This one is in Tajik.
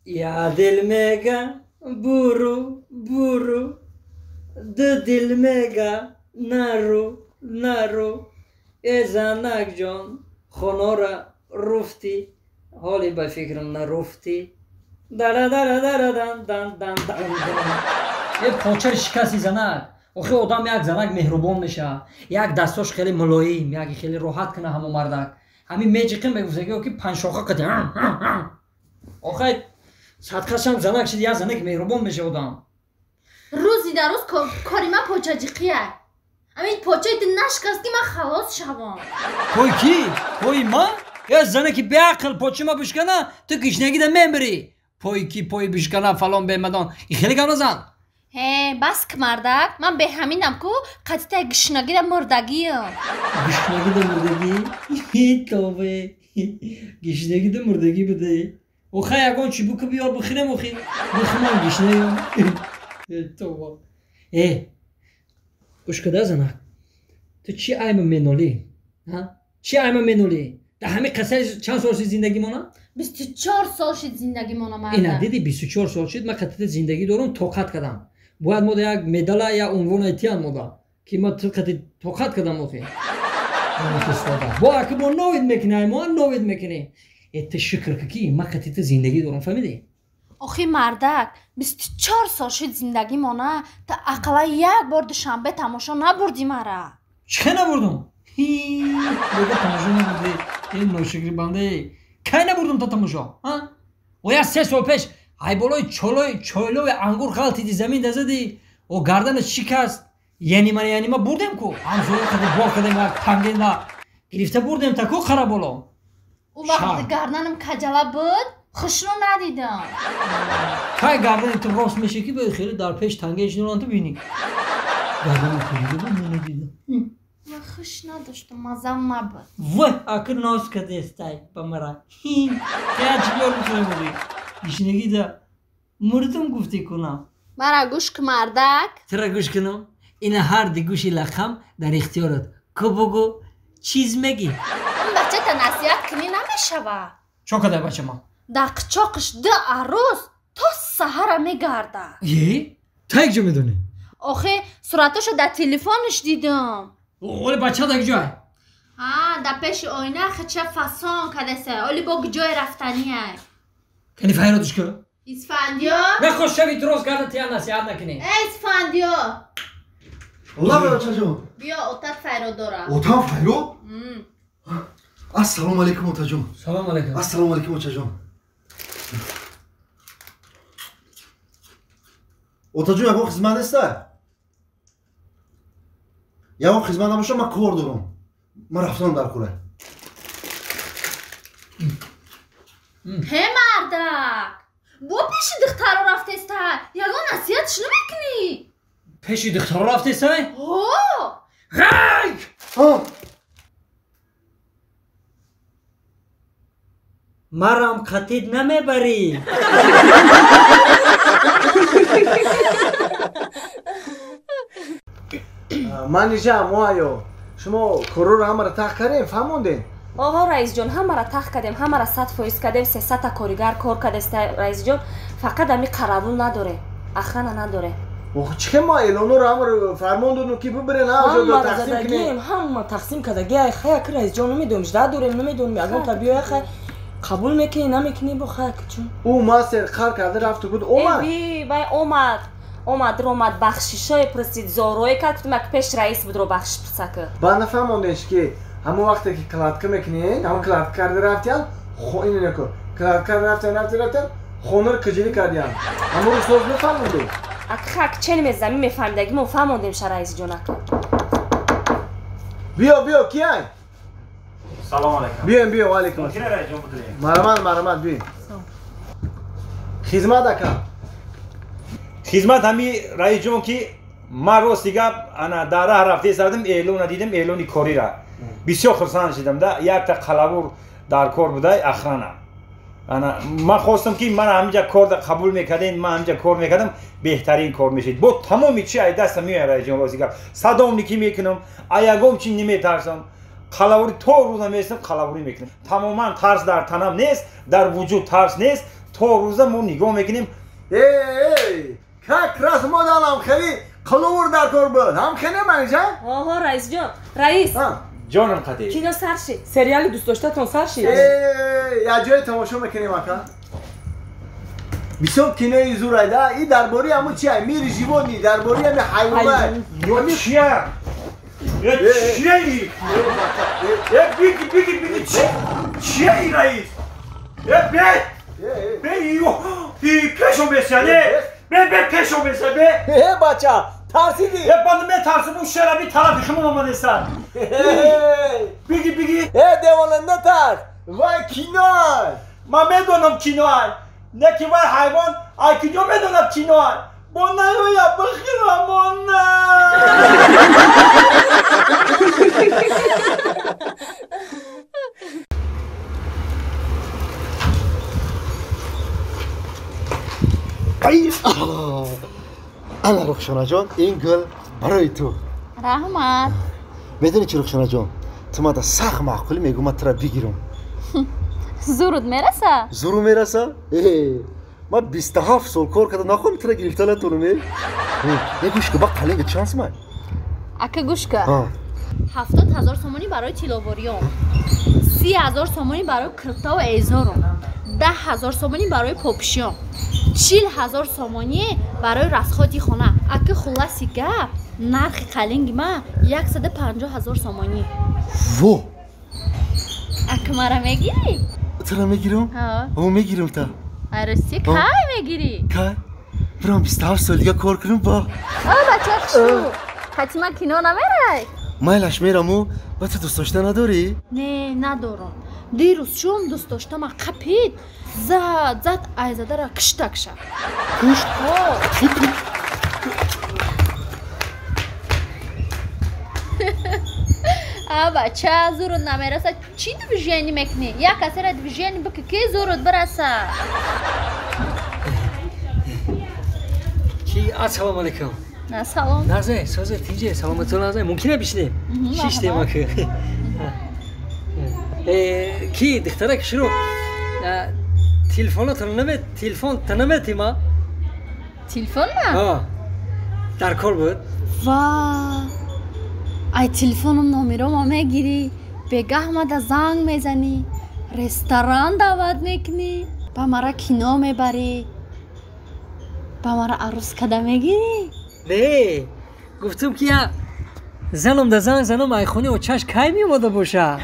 Я дил мега буру буру, ду дил мега нару нару. Э занак ҷон, хонора руфтӣ, ҳоле ба фикрам наруфтӣ. Дара дара дара дан дан дан дан. Э почари шикасти занак. Охи одам як занак меҳрубон мешавад, як дастош хеле мулоим, як хеле роҳат кана ҳамо мардак. Ҳамин меҷиқим мегуфтаги ки панҷшоха қати. Охай садқашам занак шид, як занак меҳрубон мешавад одам. Рӯзи дар рӯз кори ман почаҷиқия. Ҳамин почаи ту нашикаст ки ман халос шавам. Пои кӣ? Пои ман? Я занаки беақл почи ма бишкана, ту гишнагида мемирӣ. Пои кӣ пои бишкана фалон бемадон. И хеле гап назан. Ҳе, бас ки мардак, ман беҳаминам ку қатитаи гишнагида мурдагиам. Гишнагида мурдагӣ? Тове. Гишнагида мурдагӣ буде. Охай ягон чӣ буки биёр бихӯрем охи. Бихӯрам гишнаям. Това. Э, гӯш када занак. Ту чӣ айма менолӣ? Чӣ айма менолӣ? Дар ҳамин қиссаи чанд сол шид зиндагимона? 24 сол шид зиндагимона мардак. Ина диди 24 сол шид, ман қатита зиндагӣ дорам, тоқат кардам. Бояд мода як медала я унвон айтиян мода, ки ма ту қати тоқат кардам охи. Бо аки бо новид мекунӣ, ай мо новид мекунӣ. Э ту шукр ки ма қатита зиндагӣ дорам, фаҳмидӣ? Охи мардак, 24 сол шид зиндагимона, та ақалла як бор Душанбе тамошо набурдӣ мара. Чӣ набурдум? Бега тамошо набурдӣ. Ин ношукри банде. Кай набурдум та тамошо? О як 3 сол пеш ай болои чойлои ангур ғалтиди, замин дазади, о гарданат шикаст. Янима янима бурдем ку. Ҳамсоя қади бор кардем як тангенда гирифта бурдем та ку қара боло. Ӯ вақт гарданам каҷала буд, хушрӯ надидам. Кай гардани ту рост меша ки бояд хеле дар пеш танге шиноран ту бинӣ. Гардани ту дида буд, ман надидам. Ман хуш надоштам, мазам набуд. Вой, акр ноз кадестай ба мара. Я чӣ кор мекунем охи? Гишнагида мурдум гуфтӣ кунам. Мара гӯш ки мардак. Тура гӯш кунам? Ина ҳар ди гӯши лақам дар ихтиёрат. Ку бугӯ, чиз мегӣ? Ин бачата насиҳат кунӣ намешавад. Чо кадай бача ман? Дар қичоқиш ду арӯз то саҳара мегардад. Е? Та як ҷо медонӣ? Охи суратошо дар телефонаш дидам. Оли бача дар ҷой? Ҳа, дар пеши оина хича фасон кадасе. Оли бо ҷое рафтаниай. Кани файродиш ку? Исфандиёр? Нахош шави ту рост гарда тия насиҳат накунӣ. Э, Исфандиёр! Лабе очаҷон. Биё, отат файрод дорад. Отам файрод? Ассалому алайкум, отаҷон. Салому алайкум. Ассалому алайкум, очаҷон. Отаҷон, ягон хизмат неста? Ягон хизмат набоша, ман кор дорам. Ман рафтам дар кора. Ҳе мардак, бо пеши духтаро рафтестай, ягон насиҳатш намекунӣ? Пеши духтаро рафтестай? Ҳо. Ғайк! Марам қатид намебарӣ. Ман иҷа моайё, шумо корроро ҳамаро тах кардем, фаҳмондем? Оҳо раисҷон, ҳамаро тах кардем, ҳамаро 100% кардем, 300-та коригар кор кардеста раисҷон, фақат ами қаравул надоре, охрана надоре. Ох, чӣ хел мо эълонҳоро ҳамаро фармон додем ки бибирен ҳамаҷо тақсим кунем? Ҳама тақсим кардаги, ай хай аки раисҷон, намедонем, жда дорем, намедонем, ягон та биёя хай қабул мекунӣ, намекунӣ, бо хай чун. Ӯ мастер қар карда рафту буд, омад? Э, вай омад. Омад, ромад, бахшишое пурсид, зорое кард, гуфтем ак пеш раис будро бахшиш пурсака. Ба нафаҳмондеш ки ҳамон вақте ки кладка мекунед, ҳамон кладка карда рафтиян, ин неко, кладка карда рафтиян, рафтиян, рафтиян, хонаро киҷирӣ кардиян. Ҳамонро соз нафаҳмондед? Ак хак чен мезанӣ мефаҳмидаги, мо фаҳмондем ша раисҷонак. Биё, биё, кияй? Салом алайкум. Биёем, биё, ва алайкум. Мумкин раисҷон будем? Марҳамат, марҳамат, биёем. Хизмат ака. Хизмат ҳами раисҷон ки ман рости гап ана дар раҳ рафта истадам, эълона дидам, эълони корира. Бисёр хурсанд шидам да, якта қалавур дар кор будай, охрана. Ана ман хостам ки ман ҳаминҷа корда қабул мекардем, ман ҳаминҷа кор мекардам, беҳтарин кор мешид. Бо тамоми чи ай дастам меояд раисҷон, рости гап. Садомникӣ мекунам, аягом чи неметарсам. Қалавурӣ то рӯза местам, қалавурӣ мекунам. Тамоман тарс дар танам нест, дар вуҷуд тарс нест. То рӯза мо нигоҳ мекунем. Эй, как раз мо далам хеле қаловур дар кор буд. Ҳам хеле манижа? Ҳо, раисҷон. Раис. Ҷонам қади. Кино сар шид. Сериали дӯстдоштатон сар шид. Эй, як ҷое тамошо мекунем ака. Бисёр кинои зур айда. И дар бораи ҳамун чи ай? Мири животни, дар бораи ҳами ҳайвонай. Ё чия? Ё чия? Э, биги, биги, биги, чи? Чия и раис? Э, бе! Бе, ё, и пешо месяне! Бе, бе, пешо меся, бе! Э, бача, тарсиди! Э, банда метарсим, у шераби тарафи химон омадесан. Биги, биги! Э, девона, натарс! Вай киноай! Ман медонам киноай! Не ки вай ҳайвон, ай куҷо медонад киноай? Бо наёя бихӯрам, бо на! Ана Рухшонаҷон, ин гул барои ту. Раҳмат. Медонӣ чӣ, Рухшонаҷон, ту мада сахт маъқулӣ, мегӯ ман тура бигирам. Зуруд мераса? Зуру мераса? Ман 27 сол кор кардам, нахоҳам тура гирифта натонам. Э, гӯш ка, ба қалинга чанд сумай? Ака, гӯш ка. 70 000 сомонӣ барои тилловориён, 30 000 сомонӣ барои киртаву эзорон, 10 000 сомонӣ барои попишиён, 40 000 сомонӣ барои расходи хона. Ака, хулласи гап, нархи қалинги ман 150 000 сомонӣ. Во! Ака, мара мегирӣ? Тура мегирам? О, мегирам та. Айрости, кай мегирӣ? Кай? Бирам 27 сол дига кор кунам ба. О, бача хушрӯ, хатима кино намерай? Майлаш, мераму. Ба ту дӯстдошта надорӣ? Не, надорам. Дирӯз чун дӯстдоштама қапид, зад, зад, айзадара киштакша. Кушт? А, бача, зуруд намераса, чӣ движение мекунӣ? Як касера движение бики, ки зуруд бираса. Ки, ассалому алайкум. Салом. Назе, созе, тинҷе, саломатон назе. Мумкина бишинем? Шиштем ака. Э, ки духтарак шурӯ. Телефонатон наме, телефон та наметима? Телефон ма? А. Дар кор буд. Ва. Ай телефоном номерома мегирӣ, бегаҳ мада занг мезанӣ, ресторан даъват мекунӣ, ба мара кино мебарӣ, ба мара арӯс када мегирӣ? Не, гуфтум ки я занам да занг занам, айхони очаш кай меомада боша.